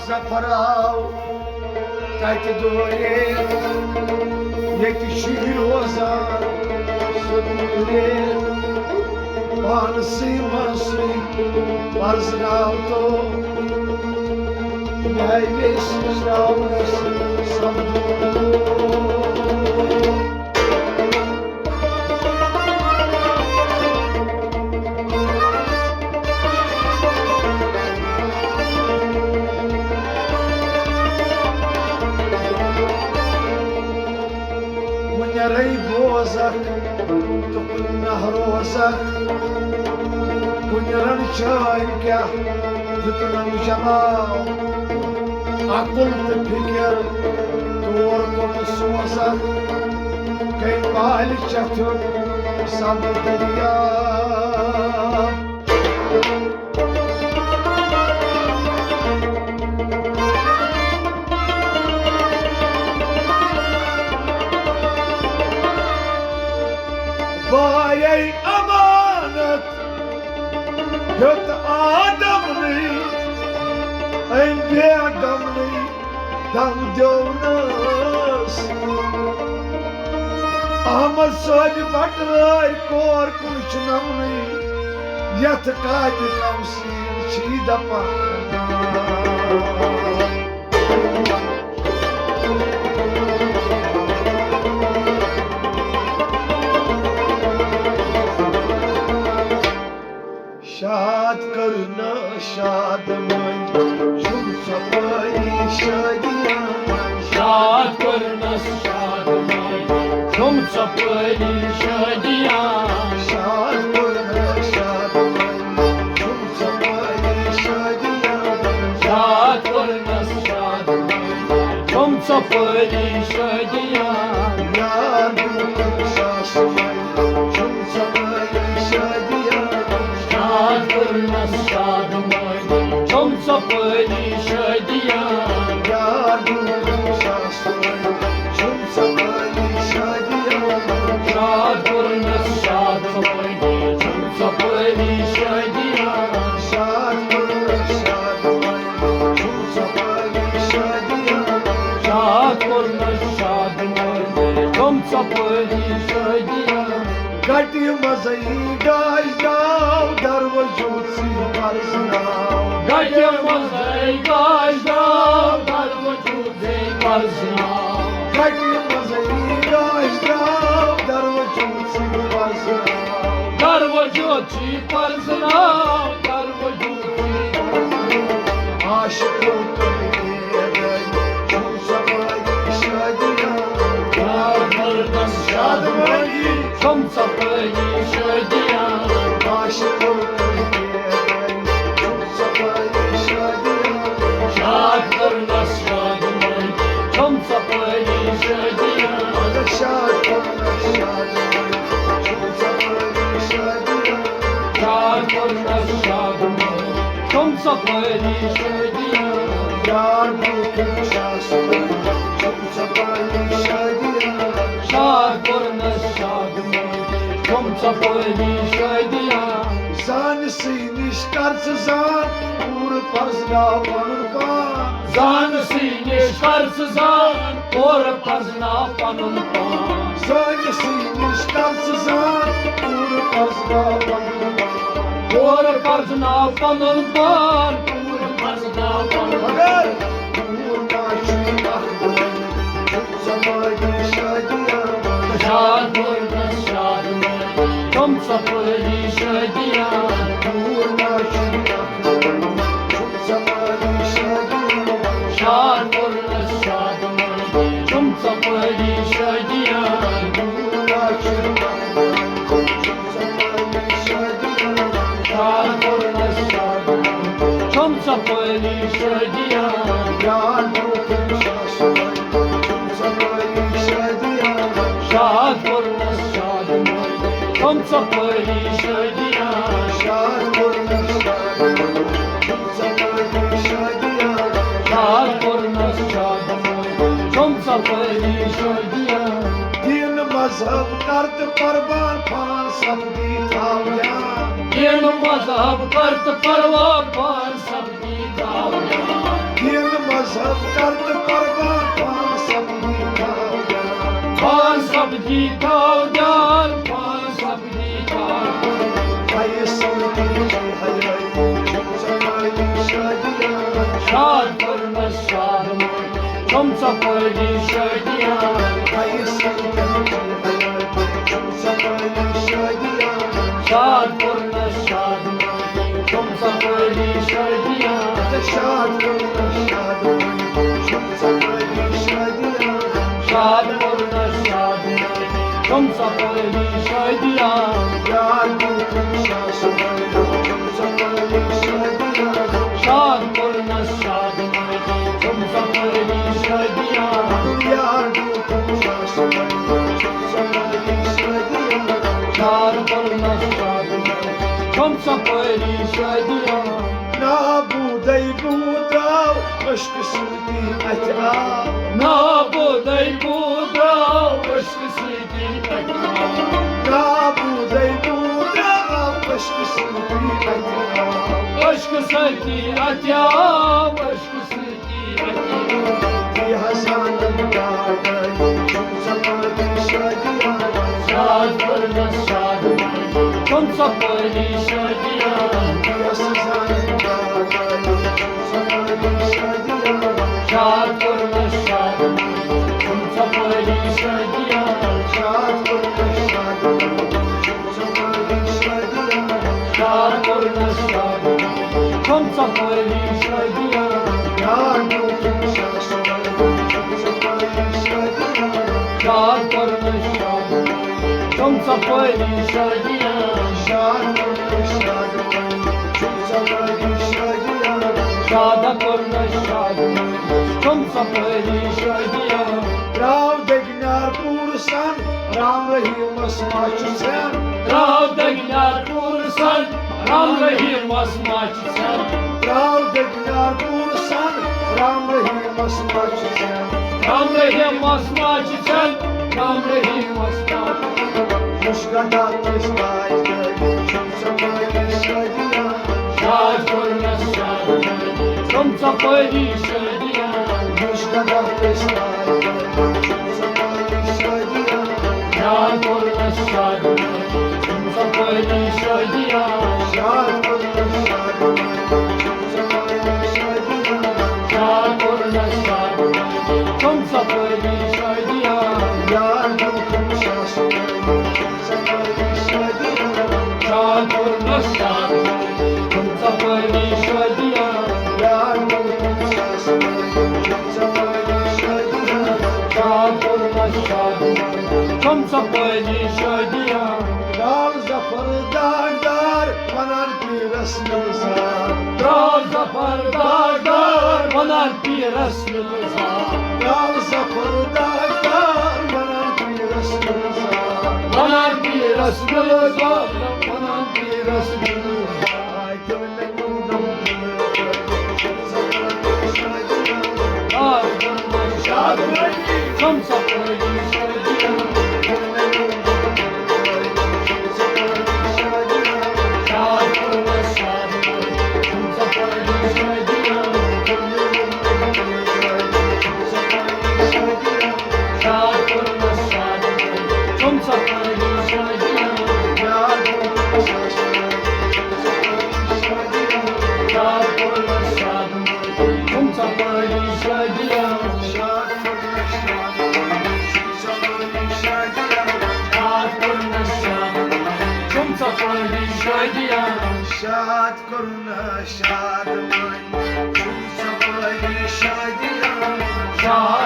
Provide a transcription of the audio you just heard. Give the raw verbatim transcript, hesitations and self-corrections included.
سفر آو تتہِ دورے، ییٚتہِ شُرۍ روزان سکوٗلے۔ پانسٕے منٛزٕے پرزناو تو، میانہِ سوزناونس سمجھو۔ وُنہِ رے بوزکھ تہٕ کُنہِ نہ روزکھ، کُنہِ رنہٕ چٲنۍ کیٛاہ دیُتنم جواب۔ عقل تہٕ فکر تور کُن سوزکھ، کٔمۍ بالہِ چتھیُک سبز دٔریاو۔ بایے امانت ہیوٚت آدمنٕے، أمۍ بیگمنٕے دم دیونس۔ احمد صٲبہِ بٹلٲرۍ کور کُن چھُ نمنٕے، یتھ کامہِ کم سیٖن چھی دپان۔ شاد کرنس شاد مٲنۍ، چھُم ژۄپٲری شٲدیان۔ شاد کرنس شاد مٲنۍ، چھُم ژۄپٲری شٲدیان۔ شاد کرنس شاد مٲنۍ، چھُم ژۄپٲری شٲدیان۔ شاد کرنس شاد مٲنۍ، چھُم ژۄپٲری شٲدیان۔ یار برونٛہہ کُن ساس مٲنۍ، چھُم ژۄپٲری شٲدیان۔ شاد کرنس شاد مٲنۍ، چھُم ژۄپٲری شٲدیان۔ یار برونٛہہ کُن ساس مٲنۍ، چھُم ژۄپٲری شٲدیان۔ شاد کرنس شاد مٲنۍ، چھُم ژۄپٲری شٲدیان۔ شاد کرنس شاد مٲنۍ، چھُم ژۄپٲری شٲدیان۔ شاد کرنس شاد مٲنۍ، چھُم ژۄپٲری شٲدیان۔ گٹہِ منٛزٕے گاش درٛاو، دروازٕ ژٕے پرزناو۔ گٹہِ منٛزٕے گاش درٛاو، دروازٕ ژٕے پرزناو۔ گٹہِ منٛزٕے گاش درٛاو، دروازٕ ژٕے پرزناو۔ دروازٕ ژٕے پرزناو، دروازٕ ژٕے پرزناو۔ عاشقو کٔرۍ شادمٲنی، چھُم ژۄپٲری شٲدیان۔ عاشقو کٔرۍ بیدٲری، چھُم ژۄپٲری شٲدیان۔ شاد کرنس شادمٲنی، چھُم ژۄپٲری شٲدیان۔ مگر شاد کرنس شادمٲنی، چھُم ژۄپٲری شٲدیان۔ شاد کرنس شادمٲنی، چھُم ژۄپٲری شٲدیان۔ یار برونٛہہ کُن ساس مٲنۍ، چھُم ژۄپٲری شٲدیان۔ شاد کرنس شاد مٲنۍ، چھُم ژۄپٲری شٲدیان۔ زانسٕے نِش کر ژٕ زان، پوٗرٕ پرزناو پنُن پان۔ زانسٕے نِش کر ژٕ زان، پوٗرٕ پرزناو پنُن پان۔ زانسٕے نِش کر ژٕ زان، پوٗرٕ پرزناو پنُن پان۔ پوٗرٕ پرزناو پنُن پان، پوٗرٕ پرزناو پنُن پان۔ مگر کوٗر ما چھُے اکھ بٲنی، چھُم ژۄپٲری شٲدیان۔ شاد کرنس شاد مٲنۍ، چھُم ژۄپٲری شٲدیان۔ کوٗر ما چھُے اکھ بٲنی، چھُم ژۄپٲری شٲدیان۔ شاد کرنس شاد مٲنۍ، چھُم ژۄپٲری شٲدیان۔ کوٗر ما چھُے اکھ بٲنی، چھُم ژۄپٲری شٲدیان۔ شاد کرنس شاد مٲنۍ، چھُم ژۄپٲری شٲدیان۔ یار برونٛہہ کُن ساس مٲنۍ، چھُم ژۄپٲری شٲدیان۔ شاد کرنس شاد مٲنۍ، چھُم ژۄپٲری شٲدیان۔ شاد کرنس شاد مٲنۍ، چھُم ژۄپٲری شٲدیان۔ شاد کرنس شاد مٲنۍ، چھُم ژۄپٲری شٲدیان۔ دین مذہب کر تہٕ قربان، پان سپدی تھاو دیان۔ دین مذہب کر تہٕ قربان، پان سپدی تھاو دیان۔ دین سب کر تہٕ قربان پان سپدی تھاو جان۔ پان سپدی تھاو جان، پان سپدی تھاو جان۔ فیصل تہٕ حیٲتی چھُم ژےٚ پٲری شادیان۔ شاد کوٚرنس شاد مٲنۍ، چھُم ژےٚ پٲری شادیان۔ فیصل تہٕ حیٲتی چھُم ژےٚ پٲری شادیان۔ شاد کوٚرنس شاد مٲنۍ، چھُم ژےٚ پٲری شادیان۔ شاد کوٚرنس شاد مٲنۍ، چھُم ژےٚ پٲری شادیان۔ شاد کوٚرنس شاد مٲنۍ، چھُم ژےٚ پٲری شادیان۔ یار دیُتُم شاہ صُبحٲے، چھُم ژےٚ پٲری شادیان۔ شاد کوٚرنس شاد مٲنۍ، چھُم ژےٚ پٲری شادیان۔ یار دیُتُم شاہ صُبحٲے، چھُم ژےٚ پٲری شادیان۔ شاد کوٚرنس شاد مٲنۍ، چھُم ژےٚ پٲری شادیان۔ نابودے بوٗ درٛاو عشقہٕ سۭتی اَتھِ آو۔ نابودے بوٗ درٛاو عشقہٕ سۭتی اَتھِ آو۔ نابودے بوٗ درٛاو عشقہٕ سۭتی اَتھِ آو۔ عشقہٕ سۭتی اَتھِ آو، عشقہٕ سۭتی اَتھِ آو۔ یہِ حسانن ڈاڈے، چھُم ژےٚ پٲری شادیان۔ شاد کوٚرنس شاد مٲنۍ، چھُم ژےٚ پٲری شادیان۔ یہِ حسانن ڈاڈے، شاد کوٚرنس شاد مٲنۍ، چھُم ژےٚ پٲری شادیان۔ شاد کوٚرنس شاد مٲنۍ، چھُم ژےٚ پٲری شادیان۔ شاد کوٚرنس شاد مٲنۍ، چھُم ژےٚ پٲری شادیان۔ یار دیُتُم شاہ صُبحٲے، چھُم ژےٚ پٲری شادیان۔ شاد کوٚرنس شاد مٲنۍ، چھُم ژےٚ پٲری شادیان۔ شاد کوٚرنس شاد مٲنۍ، چھُم ژےٚ پٲری شادیان۔ شاد کوٚرنس شاد مٲنۍ، چھُم ژےٚ پٲری شادیان۔ ترٛاو دٔگۍ نیار پوٗرٕ سان، رام رحیمس ماچھ ژھٮ۪ن۔ ترٛاو دٔگۍ نیار پوٗرٕ سان، رام رحیمس ماچھ ژھٮ۪ن۔ ترٛاو دٔگۍ نیار پوٗرٕ سان، رام رحیمس ماچھ ژھٮ۪ن۔ رام رحیمس ماچھ ژھٮ۪ن، رام رحیمس ماچھ ژھٮ۪ن۔ مُشکا دار تٔسۍ تاج دٲری، چھُم ژےٚ پٲری شادیان۔ شاد کوٚرنس شاد مٲنۍ، چھُم ژےٚ پٲری شادیان۔ مُشکا دار تٔسۍ تاج دٲری، چھُم ژےٚ پٲری شادیان۔ شاد کوٚرنس شاد مٲنۍ، چھُم ژےٚ پٲری شادیان۔ شاد کوٚرنس شاد مٲنۍ، چھُم ژےٚ پٲری شادیان۔ شاد کوٚرنس شاد مٲنۍ، چھُم ژےٚ پٲری شادیان۔ یار دیُتُم شاہ صُبحٲے، چھُم ژےٚ پٲری شادیان۔ شاد کوٚرنس شاد مٲنۍ، چھُم ژےٚ پٲری شادیان۔ یار دیُتُم شاہ صُبحٲے، چھُم ژےٚ پٲری شادیان۔ شاد کوٚرنس شاد مٲنۍ، چھُم ژےٚ پٲری شادیان۔ لال ظفر داغدار ونان پیرس نِلہٕ زار۔ لال ظفر داغدار ونان پیرس نِلہٕ زار۔ لال ظفر داغدار ونان پیرس نِلہٕ زار۔ ونان پیرس نِلہٕ زار، ونان پیرس نِلہٕ زار۔ شاد کوٚرُن شاد مٲنۍ، چھُم ژےٚ پٲری شادیان۔ شاد